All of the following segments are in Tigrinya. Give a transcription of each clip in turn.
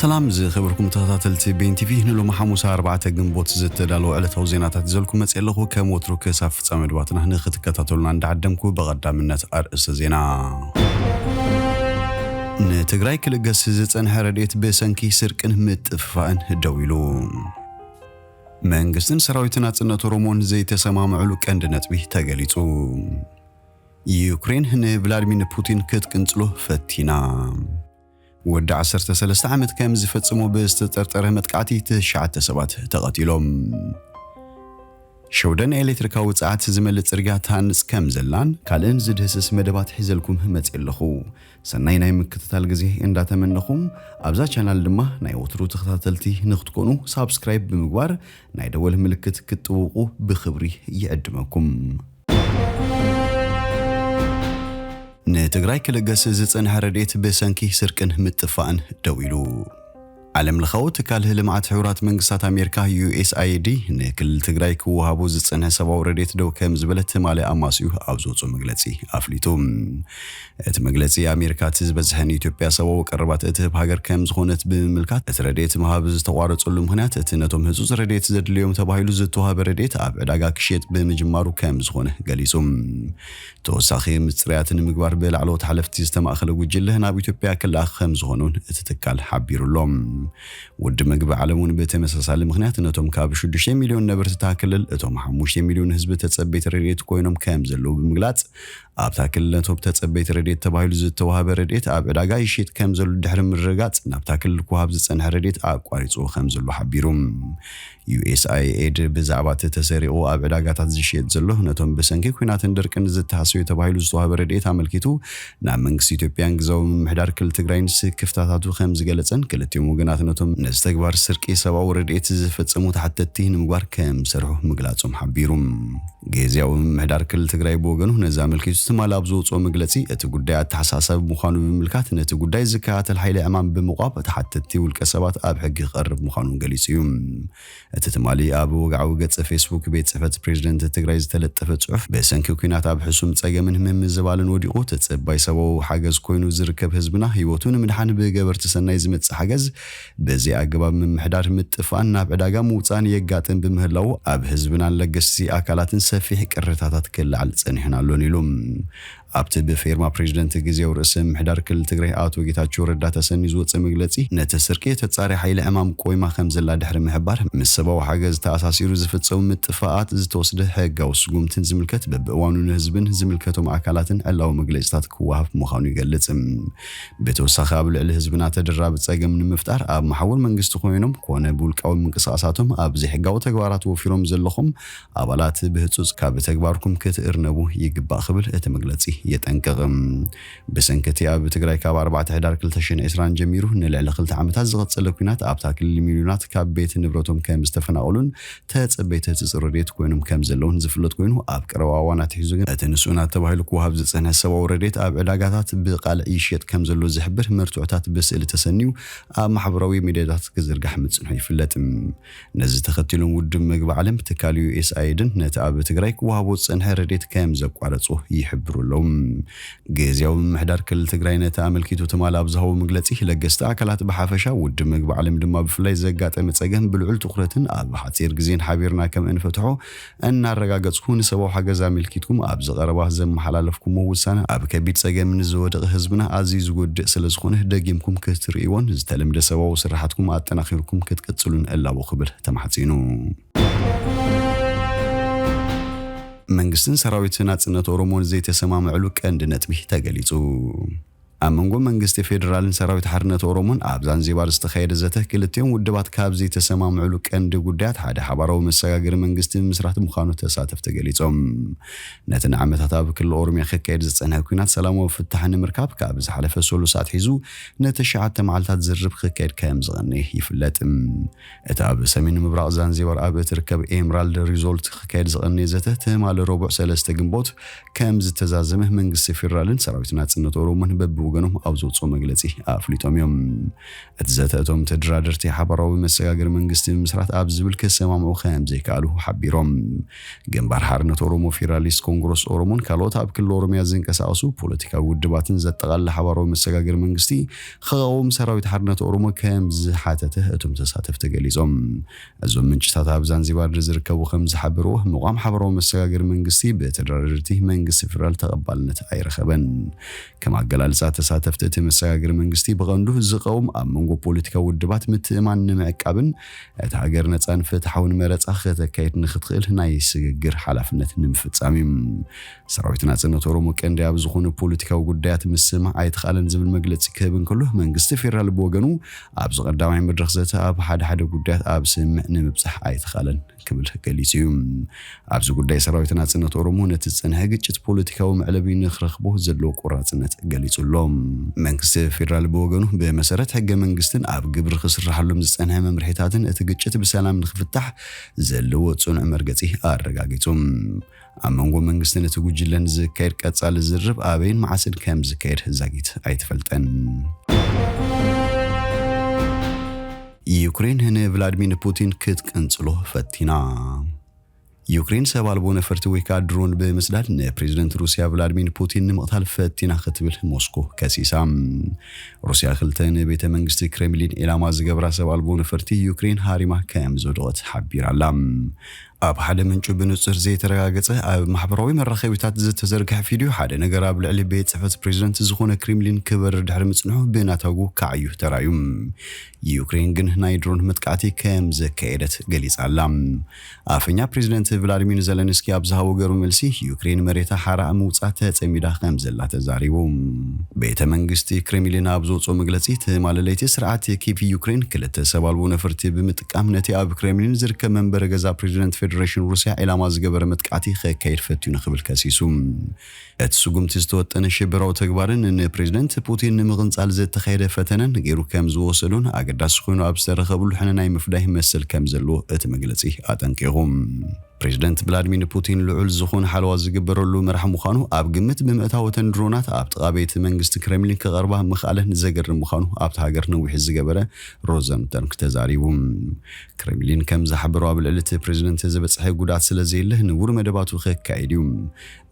ሰላም ዝኸበርኩም ተኸታተልቲ ቤን ቲቪ፣ ንሎሚ ሓሙስ ኣርባዕተ ግንቦት ዝተዳለወ ዕለታዊ ዜናታት ይዘልኩም መፅእ ኣለኹ። ከም ወትሩ ክሳብ ፍፃመ መድባትና ንክትከታተሉና እንዳዓደምኩ፣ ብቐዳምነት ኣርእስተ ዜና። ንትግራይ ክልገስ ዝፀንሐ ረድኤት ብሰንኪ ስርቅን ምጥፍፋእን ደው ኢሉ። መንግስትን ሰራዊት ናጽነት ኦሮሞን ዘይተሰማምዕሉ ቀንዲ ነጥቢ ተገሊጹ። ዩክሬን ንቭላድሚር ፑቲን ክትቅንጽሎ ፈቲና። ወዲ ዓሰርተ ሰለስተ ዓመት ከም ዝፈጸሞ ብዝተጠርጠረ መጥቃዕቲ ትሽዓተ ሰባት ተቐቲሎም። ሸውደን ኤሌክትሪካዊ ጸዓት ዝመልእ ጽርግያ ትሃንጽ ከም ዘላን ካልእን ዝድህስስ መደባት ሒዘልኩም መጽእ ኣለኹ። ሰናይ ናይ ምክትታል ግዜ እንዳተመነኹም፣ ኣብዛ ቻናል ድማ ናይ ወትሩ ተኸታተልቲ ንክትኮኑ ሳብስክራይብ ብምግባር ናይ ደወል ምልክት ክትጥውቑ ብኽብሪ ይዕድመኩም። ንትግራይ ክልገስ ዝጸንሐ ረድኤት ብሰንኪ ስርቅን ምጥፋእን ደው ኢሉ። ዓለም ለኻዊ ትካል ልምዓት ሕቡራት መንግስታት ኣሜሪካ፣ ዩ ኤስ ኣይ ዲ፣ ንክልል ትግራይ ክወሃቡ ዝጸንሐ ሰብኣዊ ረድኤት ደው ከም ዝበለ ትማሊ ኣማስዩ ኣብ ዘውፅኦ መግለጺ ኣፍሊጡ። እቲ መግለጺ ኣሜሪካ እቲ ዝበዝሐ ንኢትዮጵያ ሰብኣዊ ቀረባት እትህብ ሃገር ከም ዝኾነት ብምምልካት፣ እቲ ረድኤት ምሃብ ዝተቋረጸሉ ምኽንያት እቲ ነቶም ህጹጽ ረድኤት ዘድልዮም ተባሂሉ ዝተዋህበ ረድኤት ኣብ ዕዳጋ ክሽየጥ ብምጅማሩ ከም ዝኾነ ገሊጹ። ተወሳኺ ምጽርያት ንምግባር ብላዕለዎት ሓለፍቲ ዝተማእኸለ ጉጅለ ናብ ኢትዮጵያ ክለኣኽ ከም ዝኾነ እውን እቲ ትካል ሓቢሩ ኣሎ። ውድብ መግቢ ዓለም እውን ብተመሳሳሊ ምኽንያት ነቶም ካብ ሽዱሽተ ሚልዮን ነበርቲ እታ ክልል እቶም ሓሙሽተ ሚልዮን ህዝቢ ተጸበይቲ ረድኤት ኮይኖም ከም ዘለዉ ብምግላጽ፣ ኣብታ ክልል ነቶም ተጸበይቲ ረድኤት ተባሂሉ ዝተዋህበ ረድኤት ኣብ ዕዳጋ ይሽየጥ ከም ዘሎ ድሕሪ ምርግጋጽ፣ ናብታ ክልል ክወሃብ ዝጸንሐ ረድኤት ኣቋሪጽዎ ከም ዘሎ ሓቢሩ። ዩ ኤስ ኣይ ኤድ ብዛዕባ እቲ ተሰሪቑ ኣብ ዕዳጋታት ዝሽየጥ ዘሎ ነቶም ብሰንኪ ኲናትን ድርቅን ዝተሃሰዩ ተባሂሉ ዝተዋህበ ረድኤት ኣመልኪቱ፣ ናብ መንግስቲ ኢትዮጵያን ግዝያዊ ምምሕዳር ክልል ትግራይን ስክፍታታቱ ከም ዝገለጸን፣ ክልቲኦም ወገናት ነቶም ነዚ ተግባር ስርቂ ሰብኣዊ ረድኤት ዝፈጸሙ ተሓተትቲ ንምግባር ከም ዝሰርሑ ምግላጾም ሓቢሩ። ግዝያዊ ምምሕዳር ክልል ትግራይ ብወገኑ ነዚ ኣመልኪቱ ትማሊ ኣብ ዘውፅኦ መግለፂ፣ እቲ ጉዳይ ኣተሓሳሳቢ ምዃኑ ብምምልካት፣ ነቲ ጉዳይ ዝከታተል ሓይሊ ዕማም ብምቋም ተሓተትቲ ውልቀ ሰባት ኣብ ሕጊ ክቐርብ ምዃኑን ገሊጹ እዩ። እቲ ትማሊ ኣብ ወግዓዊ ገጽ ፌስቡክ ቤት ጽሕፈት ፕሬዝደንት ትግራይ ዝተለጠፈ ጽሑፍ፣ ብሰንኪ ኲናት ኣብ ሕሱም ጸገምን ምምዝባልን ወዲቑ ተጸባይ ሰብኣዊ ሓገዝ ኮይኑ ዝርከብ ህዝብና፣ ህይወቱ ንምድሓን ብገበርቲ ሰናይ ዝመጽእ ሓገዝ በዚ ኣገባብ ምምሕዳር ምጥፋእን ናብ ዕዳጋ ምውጻእን የጋጥም ብምህላዉ፣ ኣብ ህዝብናን ለገስቲ ኣካላትን ሰፊሕ ቅሬታታት ክለዓል ጸኒሑን ኣሎን ኢሉ። ኣብቲ ብፌርማ ፕሬዝደንት ግዝያዊ ርእሰ ምምሕዳር ክልል ትግራይ ኣቶ ጌታቸው ረዳ ተሰንዩ ዝወፀ መግለፂ፣ ነቲ ስርቂ ተጻሪ ሓይሊ ዕማም ቆይማ ከም ዘላ ድሕሪ ምሕባር፣ ምስ ሰብኣዊ ሓገዝ ተኣሳሲሩ ዝፍጸሙ ምጥፋኣት ዝተወስደ ሕጋዊ ስጉምትን ዝምልከት በብእዋኑ ንህዝብን ዝምልከቶም ኣካላትን ዕላዊ መግለፂታት ክወሃብ ምዃኑ ይገልጽ። ብተወሳኺ ኣብ ልዕሊ ህዝብና ተደራቢ ጸገም ንምፍጣር ኣብ መሓውር መንግስቲ ኮይኖም ኮነ ብውልቃዊ ምንቅስቃሳቶም ኣብ ዘይሕጋዊ ተግባራት ወፊሮም ዘለኹም ኣባላት ብህጹጽ ካብ ተግባርኩም ክትእርነቡ ይግባእ ክብል እቲ መግለጺ የጠንቅቕ። ብሰንኪ እቲ ኣብ ትግራይ ካብ ኣርባዕተ ሕዳር ክልተ ሽሕን ዕስራን ጀሚሩ ንልዕሊ ክልተ ዓመታት ዝቐጸለ ኲናት ኣብታ ክልል ሚልዮናት ካብ ቤት ንብረቶም ከም ዝተፈናቐሉን ተጸበይቲ ህጹጽ ረድኤት ኮይኖም ከም ዘለውን ዝፍለጥ ኮይኑ፣ ኣብ ቀረባ እዋን ኣትሒዙ ግን እቲ ንስኡናት ተባሂሉ ክወሃብ ዝጸንሐ ሰብኣዊ ረድኤት ኣብ ዕዳጋታት ብቃልዕ ይሽየጥ ከም ዘሎ ዝሕብር መርትዖታት ብስእሊ ተሰንዩ ኣብ ማሕበራዊ ሚድያታት ክዝርጋሕ ምጽንሑ ይፍለጥ። ነዚ ተኸቲሎም ውድብ መግቢ ዓለም ትካል ዩ ኤስ ኣይድን ነቲ ኣብ ትግራይ ክወሃቦ ዝጸንሐ ረድኤት ከም ዘቋረጾ ይሕብሩ ኣለዉ። ግዝያዊ ምምሕዳር ክልል ትግራይ ነቲ ኣመልኪቱ ትማሊ ኣብ ዝሃቦ መግለጺ፣ ለገስቲ ኣካላት ብሓፈሻ፣ ውድብ መግቢ ዓለም ድማ ብፍላይ ዘጋጠመ ጸገም ብልዑል ትኹረትን ኣብ ሓጺር ግዜን ሓቢርና ከም እንፈትሖ እናረጋገጽኩ፣ ንሰብኣዊ ሓገዝ ኣመልኪትኩም ኣብዚ ቀረባ ዘመሓላለፍኩሞ ውሳነ ኣብ ከቢድ ጸገም ንዝወደቐ ህዝብና ኣዝዩ ዝጎድእ ስለ ዝኾነ፣ ደጊምኩም ክትርእይዎን ዝተለምደ ሰብኣዊ ስራሓትኩም ኣጠናኺርኩም ክትቅጽሉን እላቦ ክብል ተማሕጺኑ። መንግስትን ሰራዊት ናጽነት ኦሮሞን ዘይተሰማምዕሉ ቀንዲ ነጥቢ ተገሊጹ። ኣብ መንጎ መንግስቲ ፌዴራልን ሰራዊት ሓርነት ኦሮሞን ኣብ ዛንዚባር ዝተኻየደ ዘተ፣ ክልቲኦም ውድባት ካብ ዘይተሰማምዕሉ ቀንዲ ጉዳያት ሓደ ሓባራዊ መሰጋገሪ መንግስቲ ምምስራት ምዃኑ ተሳተፍቲ ገሊጾም። ነቲ ንዓመታት ኣብ ክልል ኦሮሚያ ክካየድ ዝጸንሐ ኲናት ሰላማዊ ፍታሕ ንምርካብ ካብ ዝሓለፈ ሰሉስ ኣትሒዙ ንተሽዓተ መዓልታት ዝርርብ ክካየድ ከም ዝቐነየ ይፍለጥ። እቲ ኣብ ሰሜን ምብራቕ ዛንዚባር ኣብ እትርከብ ኤምራልድ ሪዞርት ክካየድ ዝቐነየ ዘተ ትማሊ ረቡዕ ሰለስተ ግንቦት ከም ዝተዛዘመ መንግስቲ ፌዴራልን ሰራዊት ናጽነት ኦሮሞን በብወገኑ ወገኖም ኣብ ዘውፅኦ መግለፂ ኣፍሊጦም እዮም። እቲ ዘተ እቶም ተደራደርቲ ሓባራዊ መሰጋገሪ መንግስቲ ንምስራት ኣብ ዝብል ክሰማምዑ ከም ዘይከኣሉ ሓቢሮም። ግንባር ሓርነት ኦሮሞ፣ ፌዴራሊስት ኮንግረስ ኦሮሞን ካልኦት ኣብ ክልል ኦሮሚያ ዝንቀሳቐሱ ፖለቲካዊ ውድባትን ዘጠቓልለ ሓባራዊ መሰጋገሪ መንግስቲ ክቐውም ሰራዊት ሓርነት ኦሮሞ ከም ዝሓተተ እቶም ተሳተፍቲ ገሊጾም። እዞም ምንጭታት ኣብ ዛንዚባር ዝርከቡ ከም ዝሓበርዎ፣ ምቋም ሓባራዊ መሰጋገሪ መንግስቲ ብተደራደርቲ መንግስቲ ፌዴራል ተቐባልነት ኣይረኸበን። ከም ኣገላልጻ ተሳተፍቲ፣ እቲ መሰጋገሪ መንግስቲ ብቐንዱ ዝቐውም ኣብ መንጎ ፖለቲካዊ ውድባት ምትእማን ንምዕቃብን እቲ ሃገር ነጻን ፍትሓውን መረጻ ከተካይድ ንክትኽእል ናይ ስግግር ሓላፍነት ንምፍጻም እዩ። ሰራዊት ናጽነት ኦሮሞ ቀንዲ ኣብ ዝኾኑ ፖለቲካዊ ጉዳያት ምስማዕ ኣይተኻእለን ዝብል መግለጺ ክህብ እንከሎ፣ መንግስቲ ፌዴራል ብወገኑ ኣብዚ ቀዳማይ መድረኽ ዘተ ኣብ ሓደ ሓደ ጉዳያት ኣብ ስምምዕ ንምብጻሕ ኣይተኻእለን ክብል ገሊጹ እዩ። ኣብዚ ጉዳይ ሰራዊት ናጽነት ኦሮሞ ነቲ ዝጸንሐ ግጭት ፖለቲካዊ መዕለቢ ንክረኽቦ ዘለዎ ቆራጽነት ገሊጹ ኣሎ። መንግስቲ ፌዴራል ብወገኑ ብመሰረት ሕገ መንግስትን ኣብ ግብሪ ክስርሓሎም ዝጸንሐ መምርሒታትን እቲ ግጭት ብሰላም ንክፍታሕ ዘለዎ ጽኑዕ መርገጺ ኣረጋጊጹ። ኣብ መንጎ መንግስትን እቲ ጉጅለን ዝካየድ ቀጻሊ ዝርርብ ኣበይን መዓስን ከም ዝካየድ ዛጊት ኣይተፈልጠን። ዩክሬን ንቭላድሚር ፑቲን ክትቅንጽሎ ፈቲና። ዩክሬን ሰብ ኣልቦ ነፈርቲ ወይ ከዓ ድሮን ብምስዳድ ንፕሬዚደንት ሩስያ ቭላድሚር ፑቲን ንምቕታል ፈቲና ክትብል ሞስኮ ከሲሳ። ሩስያ ክልተ ንቤተ መንግስቲ ክሬምሊን ዒላማ ዝገብራ ሰብ ኣልቦ ነፈርቲ ዩክሬን ሃሪማ ከም ዝወደቐት ሓቢራ ኣላ። ኣብ ሓደ ምንጩ ብንጹር ዘይተረጋገጸ ኣብ ማሕበራዊ መራኸቢታት ዝተዘርግሐ ቪድዮ፣ ሓደ ነገር ኣብ ልዕሊ ቤት ጽሕፈት ፕሬዚደንት ዝኾነ ክሬምሊን ክበርር ድሕሪ ምጽንሑ ብናታጉ ከዓዩ ተራእዩ። ዩክሬን ግን ናይ ድሮን መጥቃዕቲ ከም ዘካየደት ገሊጻ ኣላ። ኣፈኛ ፕሬዚደንት ቭላዲሚር ዘለንስኪ ኣብ ዝሃቦ ገርቢ መልሲ፣ ዩክሬን መሬታ ሓራ ምውጻእ ተጸሚዳ ከም ዘላ ተዛሪቡ። ቤተ መንግስቲ ክሬምሊን ኣብ ዘውጽኦ መግለጺ፣ ትማሊ ለይቲ ስርዓት ኪቭ ዩክሬን ክልተ ሰብ ኣልቦ ነፈርቲ ብምጥቃም ነቲ ኣብ ክሬምሊን ዝርከብ መንበሪ ገዛ ፕሬዚደንት ፌደሬሽን ሩስያ ዒላማ ዝገበረ መጥቃዕቲ ከካይድ ፈትዩ ክብል ከሲሱ። እቲ ስጉምቲ ዝተወጠነ ሽበራዊ ተግባርን ንፕሬዚደንት ፑቲን ንምቕንጻል ዝተኻየደ ፈተነን ገይሩ ከም ዝወሰዶን ኣገዳሲ ኮይኑ ኣብ ዝተረኸብሉ ሕነ ናይ ምፍዳይ መሰል ከም ዘለዎ እቲ መግለጺ ኣጠንቂቑ። ፕሬዚደንት ቭላድሚር ፑቲን ልዑል ዝኾነ ሓለዋ ዝግበረሉ መራሕ ምዃኑ ኣብ ግምት ብምእታው፣ እተን ድሮናት ኣብ ጥቓ ቤት መንግስቲ ክሬምሊን ክቐርባ ምኽኣለን ዘገርም ምዃኑ ኣብቲ ሃገር ነዊሕ ዝገበረ ሮዘንበርግ ተዛሪቡ። ክሬምሊን ከም ዝሓበሮ፣ ኣብ ልዕሊ እቲ ፕሬዚደንት ዝበጽሐ ጉድኣት ስለ ዘየለ ንቡር መደባቱ ከካይድ እዩ።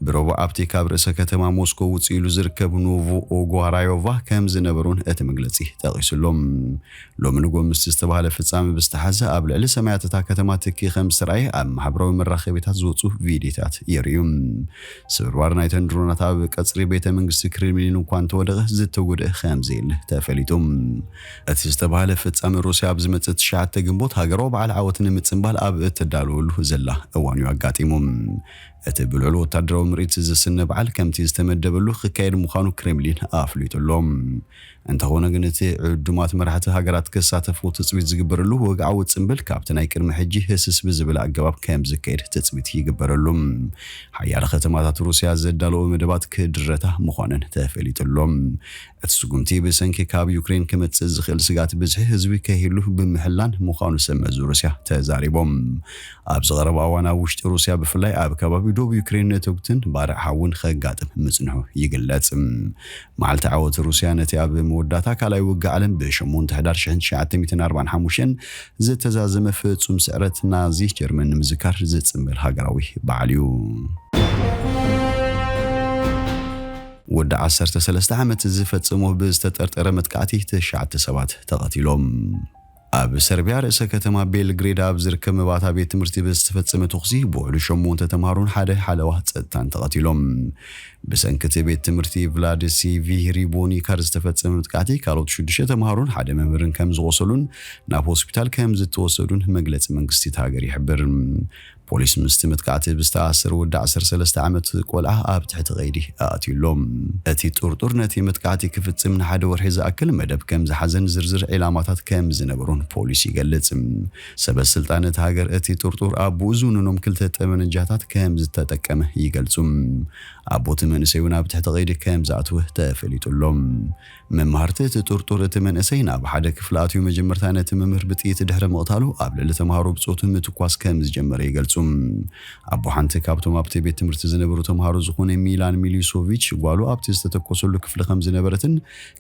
ብረቡዕ ኣብቲ ካብ ርእሰ ከተማ ሞስኮ ውጽእ ኢሉ ዝርከብ ኖቮ ኦጓራዮቫ ከም ዝነበሩን እቲ መግለጺ ጠቒሱ ኣሎ። ሎሚ ንግሆ ምስቲ ዝተባህለ ፍጻመ ብዝተሓዘ፣ ኣብ ልዕሊ ሰማያት እታ ከተማ ትኪ ከም ዝተራእየ ኣብ ማሕበራዊ መራኸቢታት ዝወጹ ቪድዮታት የርእዩ። ስብርባር ናይተን ድሮናት ኣብ ቀጽሪ ቤተ መንግስቲ ክሬምሊን እኳ እንተወደቐ፣ ዝተጎድአ ከም ዘየለ ተፈሊጡ። እቲ ዝተባህለ ፍጻመ፣ ሩስያ ኣብ ዝመጽእ ትሽዓተ ግንቦት ሃገራዊ በዓል ዓወት ንምጽንባል ኣብ እትዳለወሉ ዘላ እዋን እዩ ኣጋጢሙ። እቲ ብልዑል ወታደራዊ ምርኢት ዝስነ በዓል ከምቲ ዝተመደበሉ ክካየድ ምዃኑ ክሬምሊን ኣፍሊጡ ኣሎ። እንተኾነ ግን፣ እቲ ዕዱማት መራሕቲ ሃገራት ክሳተፍዎ ትጽቢት ዝግበረሉ ወግዓዊ ጽምብል ካብቲ ናይ ቅድሚ ሕጂ ህስስ ብዝበለ ኣገባብ ከም ዝካየድ ትጽቢት ይግበረሉ። ሓያለ ከተማታት ሩስያ ዘዳለዎ መደባት ክድረታ ምዃነን ተፈሊጡ ኣሎ። እቲ ስጉምቲ ብሰንኪ ካብ ዩክሬን ክመጽእ ዝኽእል ስግኣት ብዝሒ ህዝቢ ከይህሉ ብምሕላን ምዃኑ ሰብ መዚ ሩስያ ተዛሪቦም። ኣብ ዝቐረበ እዋን ኣብ ውሽጢ ሩስያ፣ ብፍላይ ኣብ ከባቢ ዶብ ዩክሬን፣ ነተጉትን ባርዕ ሓውን ከጋጥም ምጽንሑ ይግለጽ። መዓልቲ ዓወት ሩስያ ነቲ ኣብ መወዳእታ ካልኣይ ውግእ ዓለም ብሸሞንተ ሕዳር ሽሕን ትሽዓተ ሚእትን ኣርባዓን ሓሙሽተን ዝተዛዘመ ፍጹም ስዕረት ናዚ ጀርመን ንምዝካር ዝጽምብል ሃገራዊ በዓል እዩ። ወዲ ዓሰርተ ሰለስተ ዓመት ዝፈጸሞ ብዝተጠርጠረ መጥቃዕቲ ትሽዓተ ሰባት ተቐቲሎም። ኣብ ሰርቢያ ርእሰ ከተማ ቤልግሬድ ኣብ ዝርከብ መባእታ ቤት ትምህርቲ ብዝተፈጸመ ተኹሲ ብውሕዱ ሸሞንተ ተምሃሮን ሓደ ሓለዋ ጸጥታን ተቐቲሎም። ብሰንኪ እቲ ቤት ትምህርቲ ቭላድሲቪ ሪቦኒካር ዝተፈጸመ መጥቃዕቲ ካልኦት ሽዱሽተ ተምሃሮን ሓደ መምህርን ከም ዝቖሰሉን ናብ ሆስፒታል ከም ዝተወሰዱን መግለጺ መንግስቲ እታ ሃገር ይሕብር። ፖሊስ ምስቲ መጥቃዕቲ ብዝተኣሰረ ወዲ ዓሰርተ ሰለስተ ዓመት ቆልዓ ኣብ ትሕቲ ቀይዲ ኣእትዩ ኣሎ። እቲ ጥርጡር ነቲ መጥቃዕቲ ክፍጽም ንሓደ ወርሒ ዝኣክል መደብ ከም ዝሓዘን ዝርዝር ዒላማታት ከም ዝነበሮን ፖሊስ ይገልጽ። ሰበ ስልጣን እታ ሃገር እቲ ጥርጡር ኣቦኡ ዝውንኖም ክልተ ጠመንጃታት ከም ዝተጠቀመ ይገልጹ። ኣቦ እቲ መንእሰይ እውን ኣብ ትሕቲ ቀይዲ ከም ዝኣተወ ተፈሊጡ ኣሎ። መማህርቲ እቲ ጥርጡር እቲ መንእሰይ ናብ ሓደ ክፍሊ ኣትዩ መጀመርታ ነቲ መምህር ብጥይት ድሕሪ ምቕታሉ ኣብ ልዕሊ ተምሃሮ ብጾቱ ምትኳስ ከም ዝጀመረ ይገልጹ። ኣቦ ሓንቲ ካብቶም ኣብቲ ቤት ትምህርቲ ዝነበሩ ተምሃሮ ዝኾነ ሚላን ሚሊሶቪች፣ ጓሉ ኣብቲ ዝተተኮሰሉ ክፍሊ ከም ዝነበረትን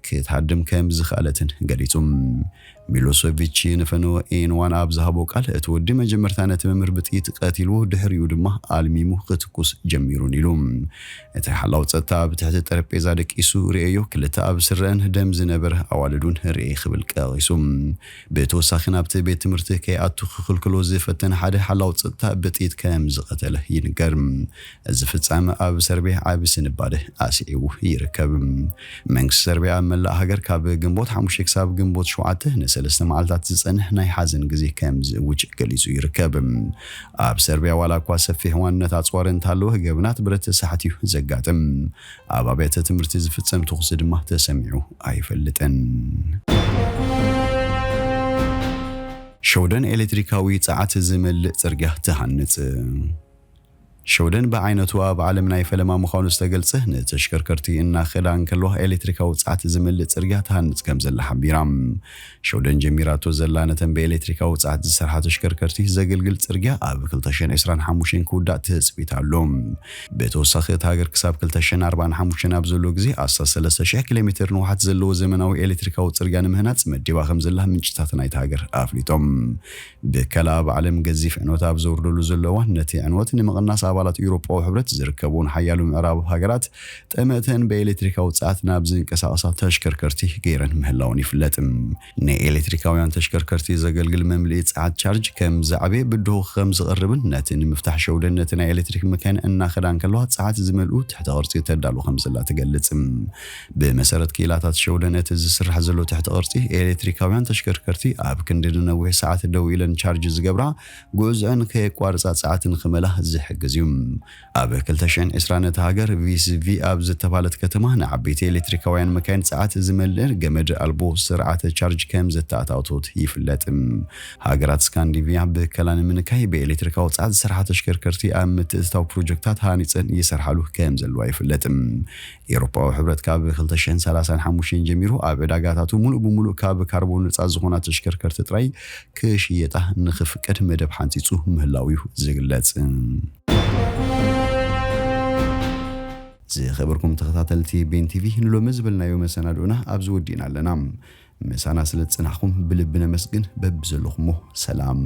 ክትሃድም ከም ዝኸኣለትን ገሊጹ። ሚሎሶቪች ንፈነወ ኤንዋን ኣብ ዝሃቦ ቃል፣ እቲ ወዲ መጀመርታ ነቲ መምህር ብጥይት ቀቲልዎ፣ ድሕሪኡ ድማ ኣልሚሙ ክትኩስ ጀሚሩን ኢሉ። እቲ ሓላው ጸጥታ ኣብ ትሕቲ ጠረጴዛ ደቂሱ ርእየዮ፣ ክልተ ኣብ ስረአን ደም ዝነበረ ኣዋልዱን ርእየ ክብል ቀቒሱ። ብተወሳኺ ናብቲ ቤት ትምህርቲ ከይኣቱ ክኽልክሎ ዝፈተነ ሓደ ሓላው ጸጥታ ብጥይት ከም ዝቐተለ ይንገር። እዚ ፍጻመ ኣብ ሰርቢያ ዓቢ ስንባደ ኣስዒቡ ይርከብ። መንግስቲ ሰርቢያ ኣብ መላእ ሃገር ካብ ግንቦት ሓሙሽተ ክሳብ ግንቦት ሸውዓተ ንሰለስተ መዓልታት ዝጸንሕ ናይ ሓዘን ግዜ ከም ዝእውጅ ገሊጹ ይርከብ። ኣብ ሰርቢያ ዋላ እኳ ሰፊሕ ዋንነት ኣጽዋር እንተሃለወ፣ ገበናት ብረት ሳሕት እዩ ዘጋጥም። ኣብ ኣብያተ ትምህርቲ ዝፍጸም ተኹሲ ድማ ተሰሚዑ ኣይፈልጥን። ሸውደን ኤሌክትሪካዊ ጸዓት ዝመልእ ጽርግያ ትሃንጽ። ሸውደን ብዓይነቱ ኣብ ዓለም ናይ ፈለማ ምዃኑ ዝተገልጸ፣ ንተሽከርከርቲ እናኸዳ እንከለዋ ኤሌክትሪካዊ ጸዓት ዝመልእ ጽርግያ ትሃንጽ ከም ዘላ ሓቢራ። ሸውደን ጀሚራቶ ዘላ ነተን ብኤሌክትሪካዊ ጸዓት ዝሰርሓ ተሽከርከርቲ ዘገልግል ጽርግያ ኣብ ክልተ ሽሕን ዕስራን ሓሙሽተን ክውዳእ ትጽቢት ኣሎ። ብተወሳኺ እታ ሃገር ክሳብ ክልተ ሽሕን ኣርባዓን ሓሙሽተን ኣብ ዘሎ ግዜ ኣስታት ሰለስተ ሽሕ ኪሎ ሜትር ንውሓት ዘለዎ ዘመናዊ ኤሌክትሪካዊ ጽርግያ ንምህናጽ መዲባ ከም ዘላ ምንጭታት ናይታ ሃገር ኣፍሊጦም። ብከላ ኣብ ዓለም ገዚፍ ዕንወት ኣብ ዘውርደሉ ዘሎ እዋን፣ ነቲ ዕንወት ንምቕናስ ኣባላት ኤውሮጳዊ ሕብረት ዝርከቡን ሓያሎ ምዕራብ ሃገራት ጠመተን ብኤሌክትሪካዊ ጸዓት ናብ ዝንቀሳቐሳ ተሽከርከርቲ ገይረን ምህላውን ይፍለጥ። ንኤሌክትሪካውያን ተሽከርከርቲ ዘገልግል መምልኢ ጸዓት ቻርጅ ከም ዛዕቤ ብድሆ ከም ዝቐርብን፣ ነቲ ንምፍታሕ ሸውደን ነቲ ናይ ኤሌክትሪክ መካይን እናኸዳ እንከለዋ ጸዓት ዝመልኡ ትሕተ ቅርጺ ተዳሉ ከም ዘላ ትገልጽ። ብመሰረት ክኢላታት ሸውደን፣ እቲ ዝስራሕ ዘሎ ትሕተ ቅርጺ ኤሌክትሪካውያን ተሽከርከርቲ ኣብ ክንዲ ንነዊሕ ሰዓት ደው ኢለን ቻርጅ ዝገብራ፣ ጉዕዞአን ከየቋርጻ ጸዓት ንኽመላ ዝሕግዝ እዩ። ኣብ ክልተ ሽሕን ዕስራን ነታ ሃገር ቪስቪ ኣብ ዝተባህለት ከተማ ንዓበይቲ ኤሌክትሪካውያን መካይን ጸዓት ዝመልእ ገመድ ኣልቦ ስርዓተ ቻርጅ ከም ዘተኣታተወት ይፍለጥ። ሃገራት ስካንዲቪያ ብከላ ንምንካይ ብኤሌክትሪካዊ ጸዓት ዝሰርሓ ተሽከርከርቲ ኣብ ምትእትታው ፕሮጀክታት ሃኒጸን ይሰርሓሉ ከም ዘለዋ ይፍለጥ። ኤውሮጳዊ ሕብረት ካብ ክልተ ሽሕን ሰላሳን ሓሙሽተን ጀሚሩ ኣብ ዕዳጋታቱ ሙሉእ ብሙሉእ ካብ ካርቦን ነጻ ዝኾና ተሽከርከርቲ ጥራይ ክሽየጣ ንኽፍቀድ መደብ ሓንጺጹ ምህላው እዩ ዝግለጽ። ዝኸበርኩም ተኸታተልቲ ቤን ቲቪ፣ ንሎሚ ዝበልናዮ መሰናድኦና ኣብዚ ወዲእና ኣለና። ምሳና ስለ ዝጸናሕኩም ብልቢ ነመስግን። በብዘለኹሞ ሰላም።